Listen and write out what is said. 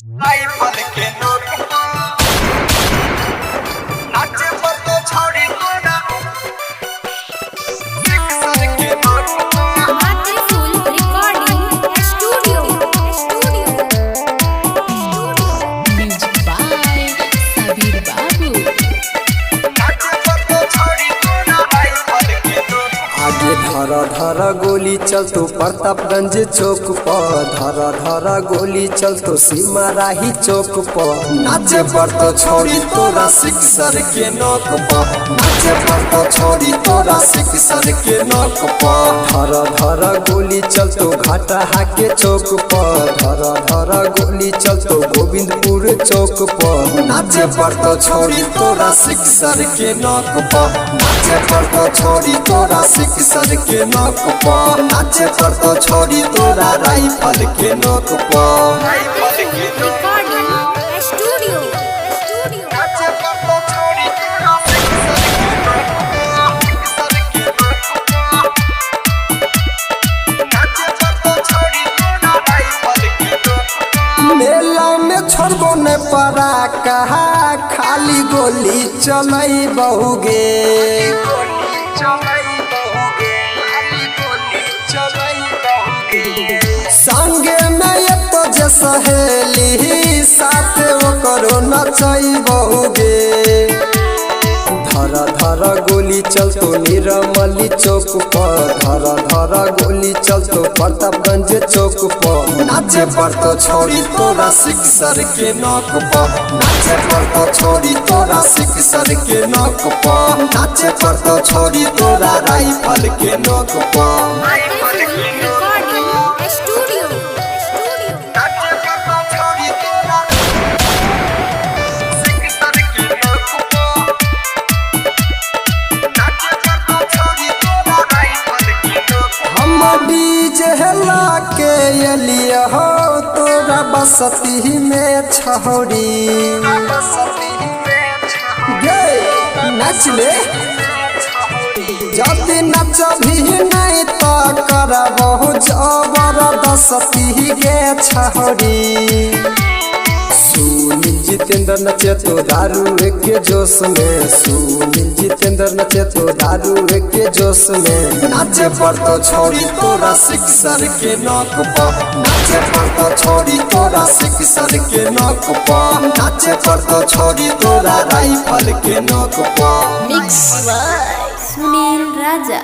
Rifle के नोक पर नाचे पर तो छोड़ी तोरा सिक्सर के नोक पर। Matrifull Recording Studio. Studio. Music by Sabir Babu. नाचे पर तो छोड़ी तोरा राइफल के नोक। आगे धर धर गोली चल तो प्रतापगंज चौक पर, धर धर गोली चल तो सीमा राही चौक पर। नाचे पर तो छोड़ी तोरा सिक्सर के नोक पर, नाचे पर तो छोड़ी तोरा सिक्सर के नोक पर। धर धर गोली चल तो घाटा के चौक पर, धर धर गोली चल तो गोविंदपुर चौक पर। नाचे पर तो छोड़ी तोरा सिक्सर के नोक पर, नाचे पर तो छोड़ी तोरा सिक्सर के नोक पर। नाचे पर तो छोड़ी तोरा राइफल के नोक पर। राइफल के नोक। Recording Studio. Studio. नाचे पर तो छोड़ी तोरा सिक्सर के नोक पर, सिक्सर के नोक पर। नाचे पर तो छोड़ी तोरा राइफल के नोक पर। मेला में छोड़बो न परा कहा, खाली गोली चलई बहुगे। गोली चलाई बहुगे, खाली गोली चलाई बहुगे। संगे में ये तो जे सहेली साथ ओकरो नचई बहुगे। धर धर गोली चल तो निरमली चौक पर, धर धर गोली चल तो प्रतापगंज चौक पर। नाचे पर तो छोड़ी तोरा सिक्सर के नोक पर, नाचे पर तो छोड़ी तोरा सिक्सर के नोक पर। नाचे पर तो छोड़ी तोरा राइफल के नोक पर। राइफल के नोक। Recording Studio. Studio. नाचे पर तो छोड़ी तोरा सिक्सर के नोक पर। नाचे पर तो छोड़ी तोरा राइफल के नोक पर। हम डीजे के एलिए हो तोरा बसती में छौरी। बसती में छौरी। गे नाच ले, जदि नचबी नहीं तो करबहु जबरदस्ती गे छौरी। सुनील जितेंद्र नचे तो दारू के जोश में, सुनील जितेंद्र नचे तो दारू के जोश में। नाचे पर तो छोड़ी तोरा सिक्सर के नोक पर, नाचे पर तो छोड़ी तोरा सिक्सर के नोक पर। नाचे पर तो छोड़ी तोरा राइफल के नोक पर। Mix by Sunil Raja.